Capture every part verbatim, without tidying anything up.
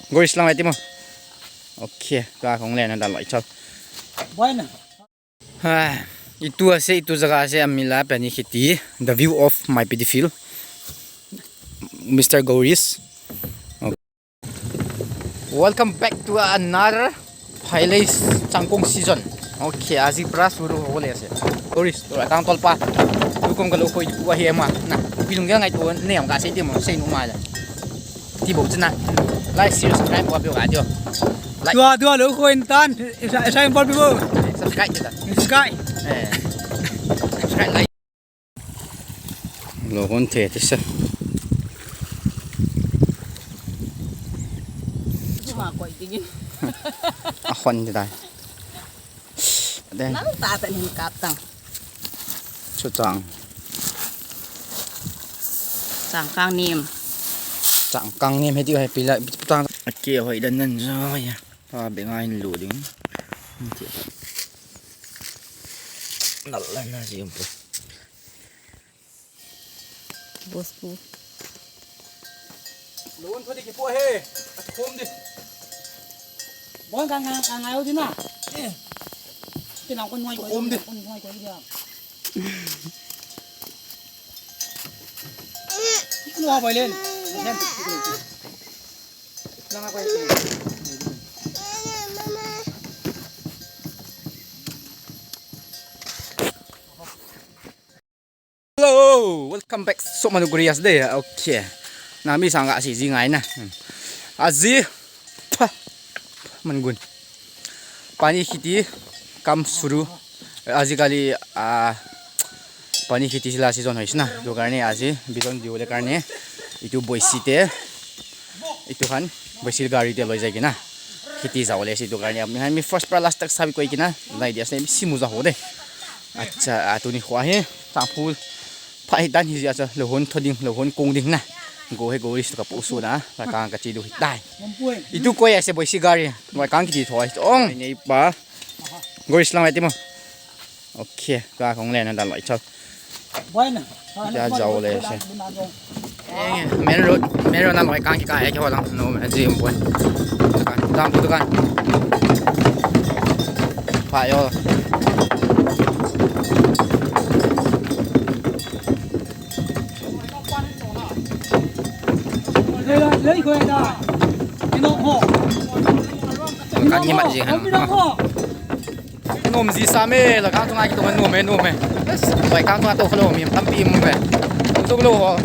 Goris lang ai ti mo. Okay, ka kong le na da loi chal. Boy na. Ha, itu ase, itu jaga ase, amila pani kheti. The view of my pretty field. Mister Goris. Okay. Welcome back to another Phailei Changkong season. Okay, aji pra suru ho le ase. Goris, to tang tol pa. Tu kom ka lo khoi tu ahi ma. Na, bilung ga ngai tu ne am ka sei ti mo, sei nu ma la. Ti bo chana. Like, share, subscribe, wa bio ga dio. Like. Dua, dua lo khoi tan. Isa, isa import bi bo. Subscribe ta. Subscribe. Eh. Subscribe, like. Lo hon the te sa. Suma koi tingin. A hon te dai. Ate. Nang ta ta nin kap tang. Chu chang. Chang kang nim. Chang kang nim he ti he pila chang. Ake hoi dan nan jo ya. Pa be ngai lo ding. Nal la na ji um po. Bos pu. Lo un thodi ki po he. At khom di. Bon ka nga, ka nga yo di na. Eh. Ti na kon noi ko. Khom di. Kon noi ko di. Lo ha bai len. Lang ha bai. Hello, welcome back. So manu gurias de. Okay. Na mi sanga si ji ngai na. Hmm. Aji. Pa. Man gun. Pani kheti kam suru. Aji kali, ah, pani kheti sila season hoisna. To karne aji bison diu le karne. Itu boisi te. Itu khan boisi gari te loi jai kina. Kheti jao le si to karne. Mi han mi first pra last tak sabi koi kina. Lai dia se mi simu ja ho de. Acha, a, tuni khua hi, tangphu pha hi dan hi jia cha, lo hon tho ding, lo hon kong ding na. Go he go is ka pu su na, la kang ka chi du hi dai. Itu koi ase boisi gari, noi kang kiti thoi. Ong, nei pa. Goris lang ai ti mo. Okay, ka kong le na da loi chal. Boy na. Ja jao le se. Main road, main road na loi kang ki ka he ki ho lang no me ji um pon. Dukan, dukan, dukan. Pa yo. Lei, lei, lei, ko da. Ino ho. Kan ni mat ji kan. Nom ji sa me, la kang chunga ki to nom me, nom me. Bas, loi kang chunga to khalo mi tampi um me. To zo lo ho.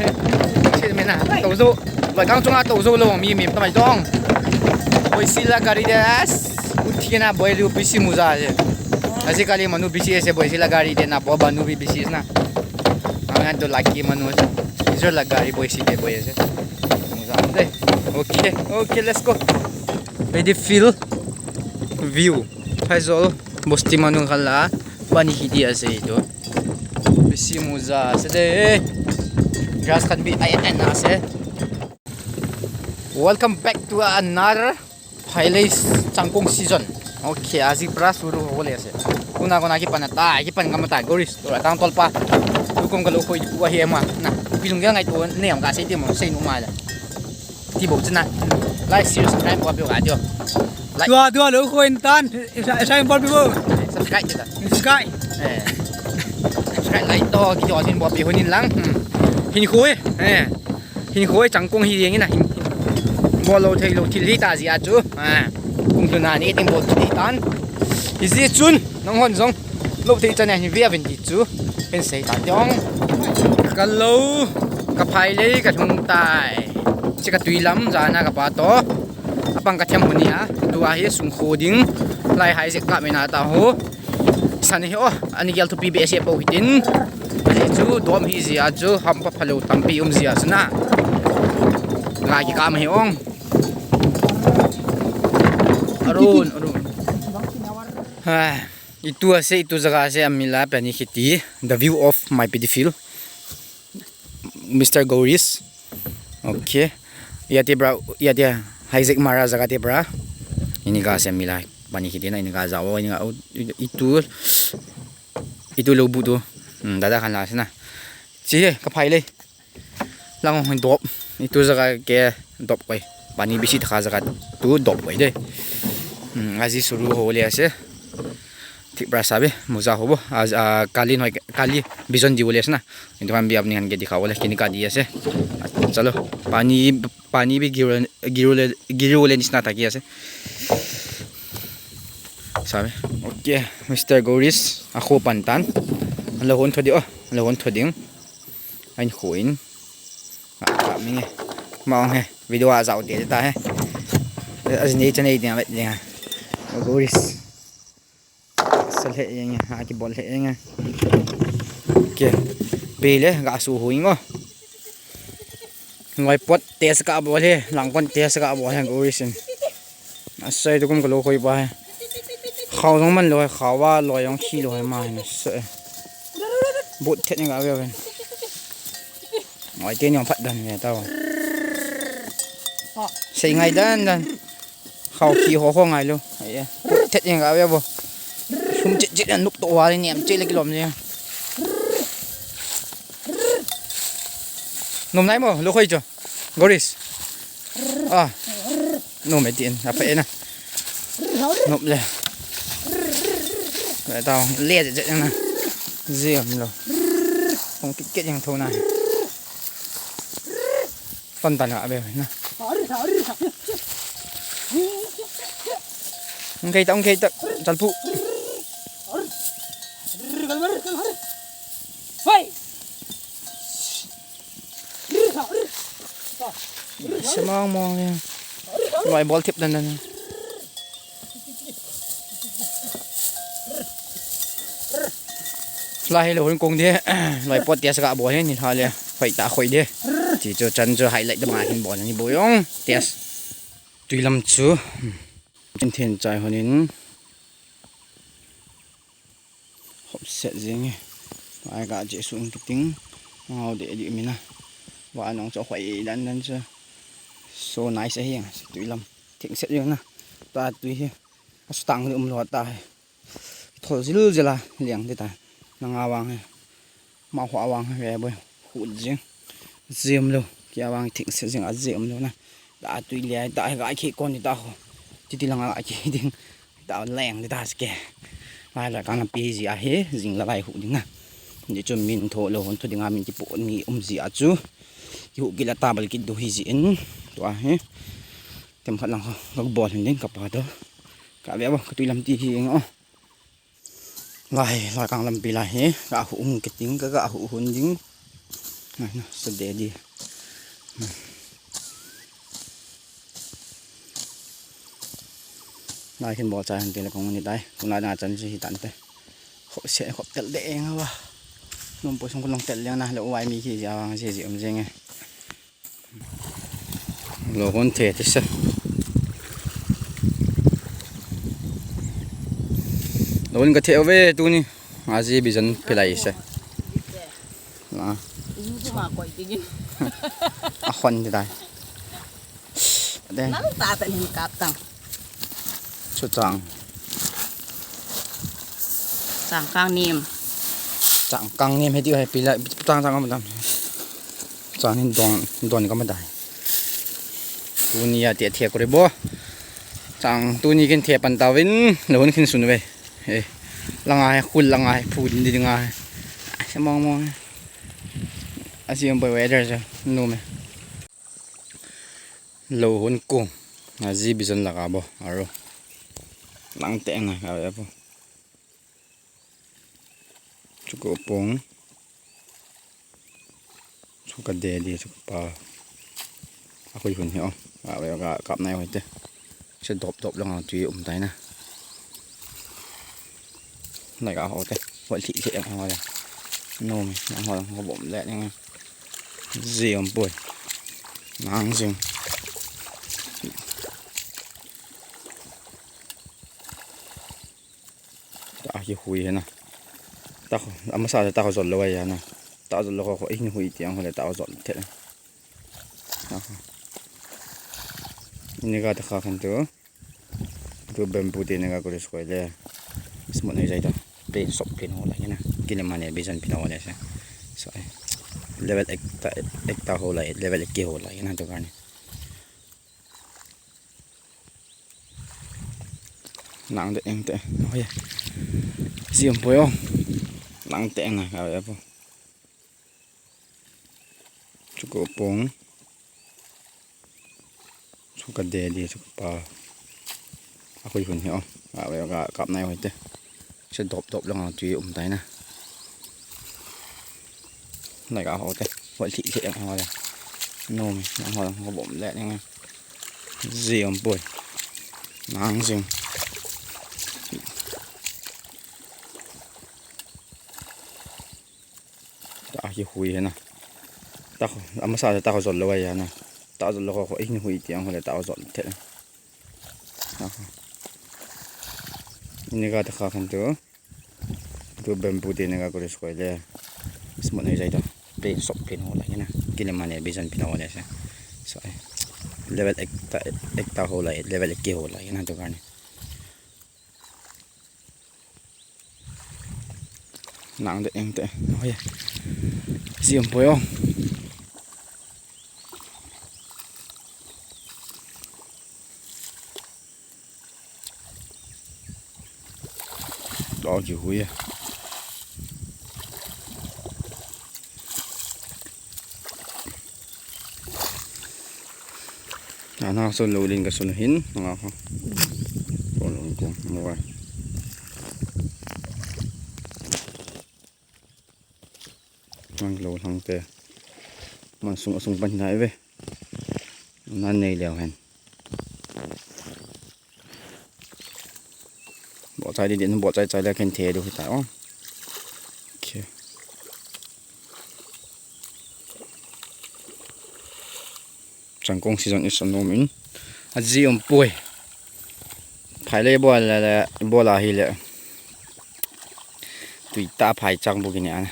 Che me na. To zo. Loi kang chunga to zo lo mi mi tamai dong. Boisi la gari de as. Uthi na boi lu bisi muza je. Aji kali manu bisi ase boisi la gari de na bo banu bi bisi na. Ang to laki manu ase. Ijo la gari boisi de boi ase. Muza de. Okay, okay, let's go. Ready, feel. View. Phaijol bosti manu khala pani kheti ase itu. Bisi muza ase de. Grass khan bi ai ai na ase. Welcome back to another Phailei Changkong season. Okay, aji pra suru ho le ase. Kuna kuna ki pana ta, ki pan ngam ta, Goris. To tang tol pa. Tu kom ka lo khoi tu ahi ma. Na, bilung ga ngai tu ne am ka sei ti mo, sei nu ma la. Ti bo chana. Like, share, subscribe, wa bio ga dio. Like. Dua, dua lo khoi tan. Isa, isa import bi bo. Subscribe ta. Subscribe. Eh. Subscribe, like to ki jo sin bo bi honin lang. Hmm. Hin khoi. Eh. Hin khoi changkong hi jeng ina hin. Bo lo thei lo thil hi ta ji a chu. Ah. Kum tu na ni ting bo ti tan. Hi ji chun nang hon jong. Lo thei chan hin via vin ti chu. Hin sei ta tiong. Ka lo. Ka Phailei ka lhung tai. Chi ka tui lam ja na ka pa to. Apang ka thiam huni a. Tu a hi sung kho ding. Lai hai je ka me na ta ho. San hi o, ani gel thupi be se po hitin. Ani chu dom hi jia chu, hampa phalo tampi um jia chu na. Ngai ki kam hi ong. Arun, arun. Ha, itu ase, itu jaga ase, amila pani kheti. The view of my pretty field. Mister Goris. Okay. Yate pra, yate hijack mara jaga te pra. Ini ka ase amila pani kheti na, ini ka jao, ini ka, itu, itu lo bu tu. Hmm, dada khan la ase na. Chi he, ka Phailei. Lang hong dop. Itu jaga ke dop koi. Pani bisi thakha jaka tu dop koi de. Hmm, aji suru ho le ase. Thik pra sabe, muza hobo. A, a, kali noi, kali bijon di bole ase na. Itu kan bi apni kan ke dikha bole, kini ka di ase. Chalo, pani, pani bhi giru, giru le, giru le nisna thaki ase. Sabe. Okay, Mister Goris, akho pan tan. Lo hon tho di o, lo hon tho ding. Ain kho in. Ka, ka mi nge. Ma ong he, video a jao te ta he. Aji nei cha nei ding, ding. Goris. Sa le yeng, ha ki bol le yeng. Okay. Pele, ga su hu ingo. Loi pot test ka bol he, lang kon test ka bol he, Goris in. Asai tu kum ka lo khoi pa he. Khao jong man lo he, khao va lo jong khi lo he ma he na sa. But thet ni ga ve ve. Ngoi te ni ong phat dan ve ta. Sei ngai dan dan. Khao khi ho ho ngai lo. Ai ya. But thet ni ga ve bo. Sum chet chet nup to wa ni niam chet le kilom ni. Nom nai mo, lo khoi cho. Goris. Ah. Nom e tin, apa ena. Nom le. Le tao, le je je na. Ziam lo. Kong kit kit yang thona. Ton tan a be na. Ong kei ta, ong kei ta. Chalpu. Hoi. Semang mong le. Loi bol thip dan dan. Lai lo hon kong de. Loi pot test ka bol he ni tha le. Khoi ta khoi de. Ti chu chan chu highlight da ma hin bol ni bo jong test. Tui lam chu. Chin then chai honin. Hop set jeng e. Ai ka je su ung kiting. Ngau de di mina. Wa nong cho hoi dan dan cho. So nice ahi. Tui lam. Thing set jeng na. Ta tui hi. Astang ni um lo ta hi. Thol jil jila liang de ta. Nanga wang hi. Ma hua wang hi ve boi. Hu jeng. Jeng lo. Kia wang thing set jeng a jeng lo na. Ta tui le ta ga khi kon ni ta ho. Titi langa ga khi ding. Ta leng de ta ske. Lai la kana pi ji a he, jing la lai hu ding na. Ni chu min tho lo hon tho ding a min ki po ni um ji a chu. Ki hu ki la ta bal ki do hi ji in. To a he. Tem khat lang ho. Ga bol hin ding ka pa to. Ka ve bo, ka tui lam ti hi eng o. Lai, lai kang lampi lai hi, ka hu ung kiting, ka, ka hu hun ding. Nai na, sa de di. Lai kin bol cha han te le kong ni tai. Kun lai na chan si hi tan te. Khop se, khop tel de eng a wa. Nom po sung kun long tel leng na, le wai mi ki ja wang si ji um jeng e. Lo hon the ti sa. Lo hon ka the ve tuni. Aji bijan pilai sa. La. Inu tu ma koi tingin. A hon ti dai. De. Nang ta ta nin kap tang. Chu chang. Chang kang nim. Chang kang nim he ti hai pilai. Chang chang am dam. Chang hin don, don ka ma dai. Tuni a ti a thia ko re bo. Chang tuni kin thia pan ta vin, lo hun kin sun ve. Eh, langa he, khul langa he, phu din din nga he. Ai, sa mong mong he. Asi ang boy weather sa, no me. Lo hun ko. Aji bijan laka bo, aro. Lang te nga ka ve bo. Chu ko pong. Chu ka de di chu ka pa. A khui hun hi o. A ve ka kap nai hoi te. Chu dop dop lang a tui um tai na. Lai ka ho te. Hoi thi thi ang ho le. No me, ang ho lang ho bom le ni. Zi um poi. Nang zing. Ta ki hui he na. Ta ko, amasa ta ko zol lo ya na. Ta zol lo ko, ko in hui ti ang ho le ta zol the. Ta ko. Ini ka ta kha khan tu. Tu bamboo te ne ka ko le soi le. Smut nei jai ta. Plain sop plain ho la na. Kile mane bijan pina ho le se. So, level ek ta, ek ta ho la, level ek ke ho la na tu ka ni. Nang te eng te. Oi. Zium poi o. Nang te eng na ka ve po. Chuko pong. Chuka de di chuka pa. A khui hun hi o. A ve ka kap nai hoi te. Che dop dop lang a tui um tai na. Lai ka ho te. Hoi thi thi ang ho le. Nom, nang ho lang ho bom le nang. Zium poi. Nang zium. Ta ki hui he na. Ta ko, amasa ta ko zol lo ya na. Ta zol lo ko, ko in hui ti ang ho le ta zol the. Ta ko. Ini ka ta ka kan tu. Tu bamboo te na ka ko ris ko le. Smart ni jai to. Plain, soft plain ho la na. Kile mane bijan pin ho le sa. So, eh. Level ek ta, ek ta ho la, level ek ki ho la na tu ka ni. Nang de eng te. Oi. Zium poi o. Lo ki hui. Ana sun lo ding ka sun hin nga ko. Ko lo ko mo wa. Mang lo lang te. Man sung sung pan na ve. Nan nei leo hen. Bo chai di din bo chai chai le ken the du ta o. Okay. Changkong season is a nom in. A zium poi. Phai le bol le, bol a hi le. Tui ta phai chang bu kini an.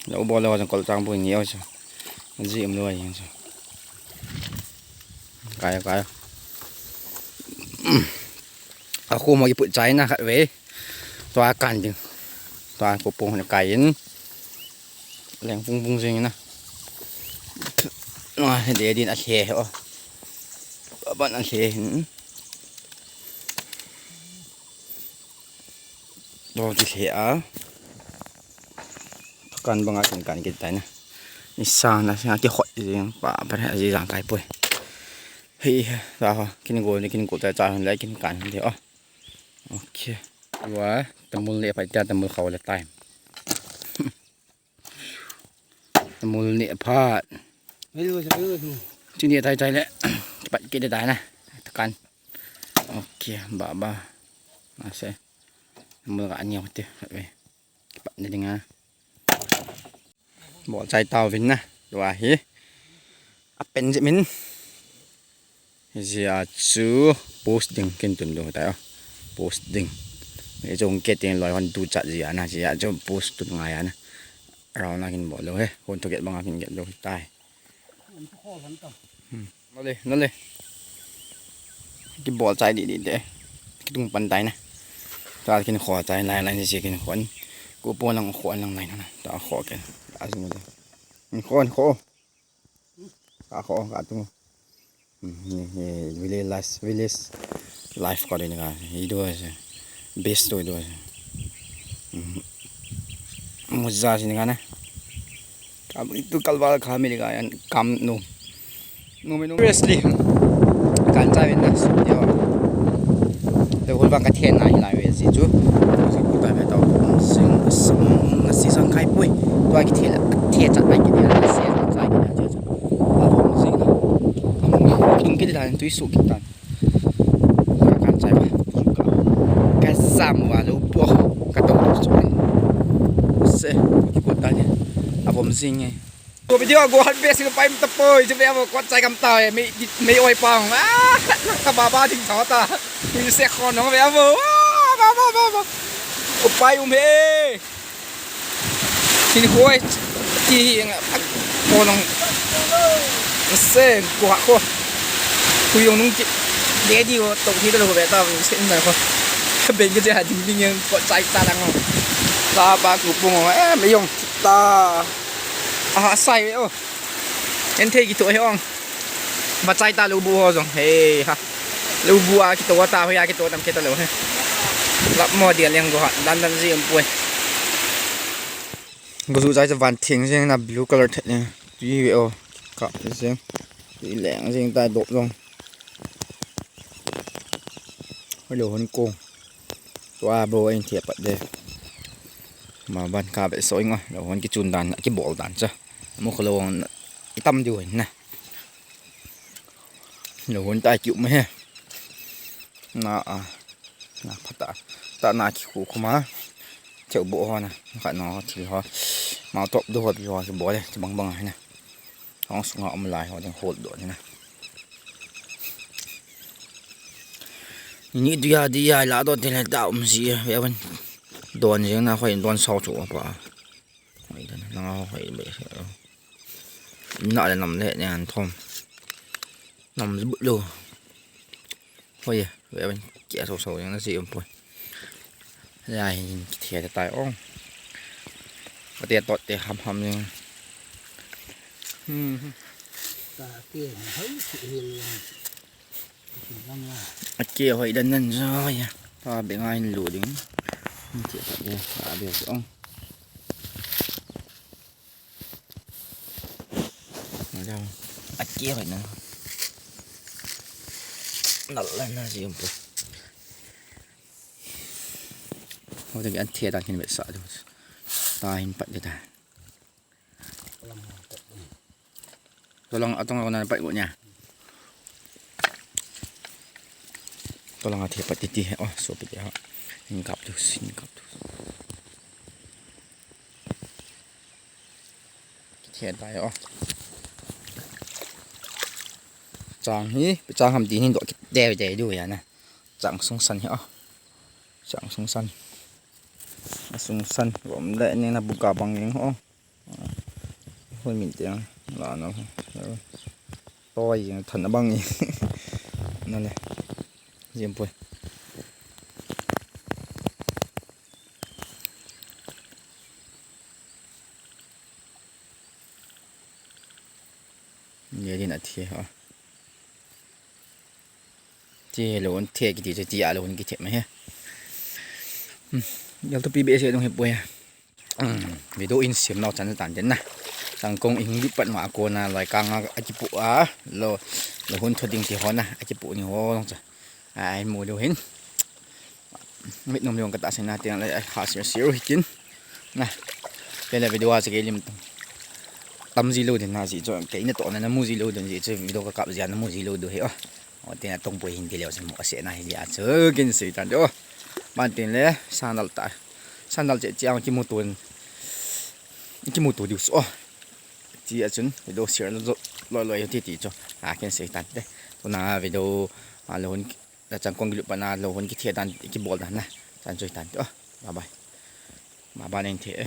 Lo bol lo chang kol chang bu ni o chu. A zium lo a yin chu. Kai kai. A khu mo ki put chai na khat ve. Tua kan ding. Tua ko pong na kai in. Leng pung pung jing na. Na de din a he o. Ban a he. Do ki he a. Kan banga kin kan ki tai na. Ni sa na sa ki hot jing pa pa a ji jang kai poi. Hei, ta ho, kin go ni kin go ta cha lai kin kan de o. Okay. Wa, tamul le pa ta tamul khaw le time. Tamul ni phat. Chini tai tai le. Pat ki de tai na. Takan. Okay, ba ba. Ase. Tamul ka ani hote. Pat ni dinga. Bol chai tau vin na. Tua hi. A pen je min. Zia chu post ding kin tun do ta. Post ding. Ni jong ke tin loi hon du chat zia na zia chu post tun ngai na. Rau na kin bol lo he. Hon to get banga kin get lo tai. Nole, nole. Ki bol chai di di de. Ki tung pan tai na. Ta kin kho chai lai lai ni kin kho. Ku po lang kho lang lai na. Ta kho ke. A sung de. Kho kho. Ka kho ka tung. Village life, village life ko din ka. Idu ase. Best to idu ase. Muza sin ka na. Kam itu kalwal kami ka yan kam no. No me no. Seriously. Kan sa win na studio. Te hol bang ka then na hilai we si chu. Sa ku ta ve tau sing sung na si sang kai pui. Tua ki thela, thela cha kai ki dia, se cha kai ki dia. Avom zing na. Avom tung ki dan, tui su ki dan. Kan chai ba. Ka sam wa lo po. Ka to to su. Se, ki ko dan. Avom zing e. Ko video go han be si pa im ta poi, je ve avo ko chai kam ta e, me, me oi pang. Ah, ka ba ba ding tho ta. Tui se khon no ve avo. Ah, ba ba ba ba. Ko pai um he. Tin khoi ti hi nga ko nong se ko ha ko. Ku yong nung ti de di ko to hi lo ve ta se na ko. Beng ke ja ding ding yang ko chai ta lang ko. Ta ba ku pung e me yong ta. A sai ve o. En thei ki to he ong. Ba chai ta lo bu ho jong. He ha. Lo bu a ki to ta ho ya ki to tam ke ta lo he. Lap mo dia leng go hat dan dan ji um poi. Go ju jai cha van thing jeng na blue color the ne. Tui ve o. Kap jeng. Tui leng jeng tai dop jong. Hoi lo hon ko. Tua bo in thia pat de. Ma ban ka ve so inga. Lo hon ki chun dan, ki bol dan cha. Mo ko lo hon i tam diu hin na. Lo hon tai ki um he. Na a. Na phata. Ta na ki khu khu ma. Theu bo ho na. Ka no thil ho. Ma top do ho bi ho ki bo le. Ti bang bang he na. Hong sunga um lai ho ding hol do ni na. Ni du ya di ya la do te le ta um si ve wan. Don jeng na khoi don sau chu pa. Hoi dan na hoi be. Na le nam le ne an thom. Nam zu lo. Hoi ve wan ke sau sau jeng na si um poi. Lai hin ki thia tai ong. Ka te tot te ham ham ni. Hmm. Ka ke hoi ki hil. Lang la. A ke hoi dan nan jo ya. Ta be ngai lu ding. Ni thia ta de. A be ong. Ake hoi na. Nal la na ji um pu. Ho de an thia ta kin be sa du. Ta hin pat de ta. Tolang atong na pat go nya. Tolang a thia pat ti ti. Oh, so pi ha. Hin kap tu, hin kap tu. Thia tai o. Chang hi, chang ham ti hin do ki te te du ya na. Chang sung san hi o. Chang sung san. Sung san, rom le ni na bu ka bang ing o. Hoi min te la na. Toi ing than na bang ing. Na le. Jim poi. Ye din a thi ha. Ti lo un the ki ti chu ti a lo un ki the ma he. Hmm. Yal to pi be se dong he poi. Hmm. Video in sim nau chan tan den na. Changkong in di pat ma ko na lai ka nga a ki pu a. Lo, lo hun tho ding ti ho na. A ki pu ni ho long cha. Ai mu lo hin. Mit nom jong ka ta sen na ti na le ha sir sir hi kin. Na. Ke le video a che ke lim tam. Tam ji lo den na ji chu ke na to na na mu ji lo den ji chu video ka kap ji na mu ji lo du he o. O te na tong poi hin ti le o se mu a se na hi ji a chu kin sei tan do. Man tin le sandal ta. Sandal che che ang ki mu tu. Ki mu tu diu so. Ti a chun video share lo lo lo ti ti chu. A kin sei tan te. Tu na video a lo hun. Da changkong ki lut pat na lo hun ki thia dan ki bol dan na. Chan chui tan te. Oh, bye bye. Ma ba nen the.